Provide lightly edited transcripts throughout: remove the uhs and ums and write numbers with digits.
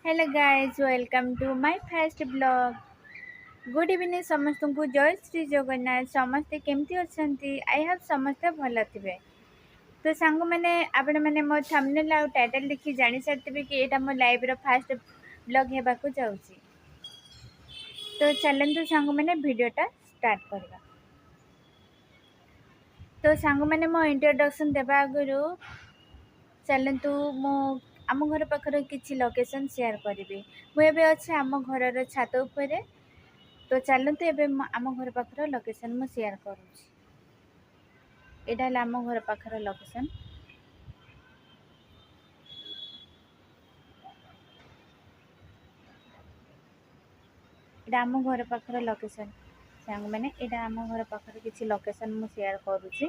Hello guys, welcome to my first vlog. Good evening ସମସ୍ତଙ୍କୁ, ଜୟ ଶ୍ରୀ ଜଗନ୍ନାଥ। ସମସ୍ତେ କେମିତି ଅଛନ୍ତି? I Hope ସମସ୍ତେ ଭଲ ଥିବେ। ତ ସାଙ୍ଗମାନେ, ଆପଣମାନେ ମୋ ଥମ୍ବନେଲ୍ ଆଉ ଟାଇଟଲ୍ ଦେଖି ଜାଣିସାରିଥିବେ କି ଏଇଟା ମୋ ଲାଇଫ୍ର ଫାଷ୍ଟ ବ୍ଲଗ୍ ହେବାକୁ ଯାଉଛି। ତ ଚାଲନ୍ତୁ ସାଙ୍ଗମାନେ, ଭିଡ଼ିଓଟା ଷ୍ଟାର୍ଟ କରିବା। ତ ସାଙ୍ଗମାନେ, ମୋ ଇଣ୍ଟ୍ରୋଡକ୍ସନ୍ ଦେବା ଆଗରୁ ଚାଲନ୍ତୁ ମୁଁ ଆମ ଘର ପାଖରେ କିଛି ଲୋକେସନ୍ ସେୟାର କରିବି। ମୁଁ ଏବେ ଅଛି ଆମ ଘରର ଛାତ ଉପରେ। ତ ଚାଲନ୍ତୁ, ଏବେ ମୁଁ ଆମ ଘର ପାଖର ଲୋକେସନ୍ ମୁଁ ସେୟାର କରୁଛି। ଏଇଟା ହେଲା ଆମ ଘର ପାଖର ଲୋକେସନ୍। ଏଇଟା ଆମ ଘର ପାଖର ଲୋକେସନ୍। ସାଙ୍ଗମାନେ, ଏଇଟା ଆମ ଘର ପାଖରେ କିଛି ଲୋକେସନ୍ ମୁଁ ସେୟାର କରୁଛି।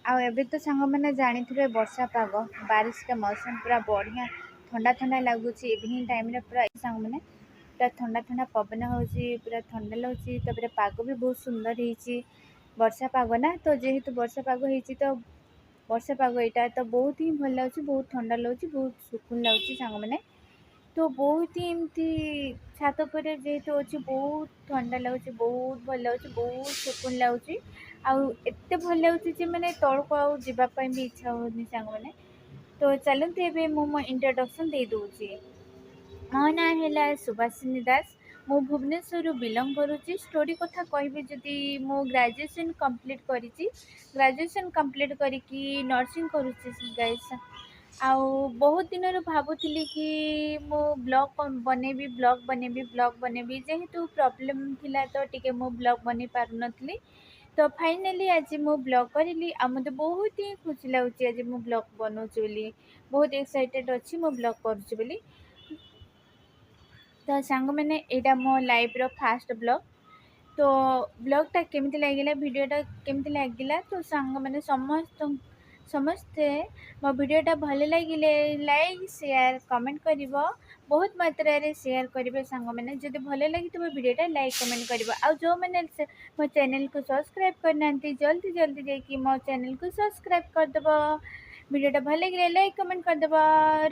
ଆଉ ଏବେ ତ ସାଙ୍ଗମାନେ ଜାଣିଥିବେ, ବର୍ଷା ପାଗ, बारिश का मौसम। ପୁରା ବଢ଼ିଆ ଥଣ୍ଡା ଥଣ୍ଡା ଲାଗୁଛି ଇଭିନିଂ ଟାଇମ୍ରେ। ପୁରା ସାଙ୍ଗମାନେ, ପୁରା ଥଣ୍ଡା ଥଣ୍ଡା ପବନ ହେଉଛି, ପୁରା ଥଣ୍ଡା ଲାଗୁଛି। ତାପରେ ପାଗ ବି ବହୁତ ସୁନ୍ଦର ହେଇଛି। ବର୍ଷା ପାଗ ନା, ତ ଯେହେତୁ ବର୍ଷା ପାଗ ହେଇଛି, ତ ବର୍ଷା ପାଗ ଏଇଟା ତ ବହୁତ ହିଁ ଭଲ ଲାଗୁଛି, ବହୁତ ଥଣ୍ଡା ଲାଗୁଛି, ବହୁତ ସୁକୁନ ଲାଗୁଛି ସାଙ୍ଗମାନେ। ତ ବହୁତ ହିଁ ଏମିତି ଛାତ ଉପରେ ଯେହେତୁ ଅଛି, ବହୁତ ଥଣ୍ଡା ଲାଗୁଛି, ବହୁତ ଭଲ ଲାଗୁଛି, ବହୁତ ସୁକୁନ ଲାଗୁଛି। ଆଉ ଏତେ ଭଲ ଲାଗୁଛି ଯେ ମାନେ ତଳକୁ ଆଉ ଯିବା ପାଇଁ ବି ଇଚ୍ଛା ହେଉନି ସାଙ୍ଗମାନେ। ତ ଚାଲନ୍ତୁ, ଏବେ ମୁଁ ମୋ ଇଣ୍ଟ୍ରୋଡକ୍ସନ୍ ଦେଇଦେଉଛି। ମୋ ନାଁ ହେଲା ସୁଭାଷିନୀ ଦାସ। ମୁଁ ଭୁବନେଶ୍ୱରରୁ ବିଲଙ୍ଗ କରୁଛି। ଷ୍ଟୋରି କଥା କହିବି ଯଦି, ମୁଁ ଗ୍ରାଜୁଏସନ୍ କମ୍ପ୍ଲିଟ୍ କରିଛି। ଗ୍ରାଜୁଏସନ୍ କମ୍ପ୍ଲିଟ୍ କରିକି ନର୍ସିଂ କରୁଛି ଗାଇସ୍। ଆଉ ବହୁତ ଦିନରୁ ଭାବୁଥିଲି କି ମୁଁ ବ୍ଲଗ୍ ବନେଇବି, ବ୍ଲଗ୍ ବନେଇବି, ବ୍ଲଗ୍ ବନେଇବି। ଯେହେତୁ ପ୍ରୋବ୍ଲେମ୍ ଥିଲା, ତ ଟିକେ ମୁଁ ବ୍ଲଗ୍ ବନେଇ ପାରୁନଥିଲି। ତ ଫାଇନାଲି ଆଜି ମୁଁ ବ୍ଲଗ୍ କରିଲି ଆଉ ମୋତେ ବହୁତ ହିଁ ଖୁସି ଲାଗୁଛି ଆଜି ମୁଁ ବ୍ଲଗ୍ ବନଉଛି ବୋଲି। ବହୁତ ଏକ୍ସାଇଟେଡ଼୍ ଅଛି ମୁଁ ବ୍ଲଗ୍ କରୁଛି ବୋଲି। ତ ସାଙ୍ଗମାନେ, ଏଇଟା ମୋ ଲାଇଫ୍ର ଫାଷ୍ଟ ବ୍ଲଗ୍। ତ ବ୍ଲଗ୍ଟା କେମିତି ଲାଗିଲା, ଭିଡ଼ିଓଟା କେମିତି ଲାଗିଲା? ତ ସାଙ୍ଗମାନେ, ସମସ୍ତେ ମୋ ଭିଡ଼ିଓଟା ଭଲ ଲାଗିଲେ ଲାଇକ୍, ସେୟାର, କମେଣ୍ଟ କରିବ। ବହୁତ ମାତ୍ରାରେ ସେୟାର କରିବେ ସାଙ୍ଗମାନେ। ଯଦି ଭଲ ଲାଗିଥିବ ଭିଡ଼ିଓଟା, ଲାଇକ୍, କମେଣ୍ଟ କରିବ। ଆଉ ଯେଉଁମାନେ ମୋ ଚ୍ୟାନେଲକୁ ସବସ୍କ୍ରାଇବ୍ କରିନାହାନ୍ତି, ଜଲ୍ଦି ଜଲ୍ଦି ଯାଇକି ମୋ ଚ୍ୟାନେଲକୁ ସବସ୍କ୍ରାଇବ୍ କରିଦେବ। ଭିଡ଼ିଓଟା ଭଲ ଲାଗିଲେ ଲାଇକ୍, କମେଣ୍ଟ କରିଦେବ।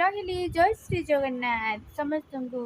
ରହିଲି, ଜୟ ଶ୍ରୀ ଜଗନ୍ନାଥ ସମସ୍ତଙ୍କୁ।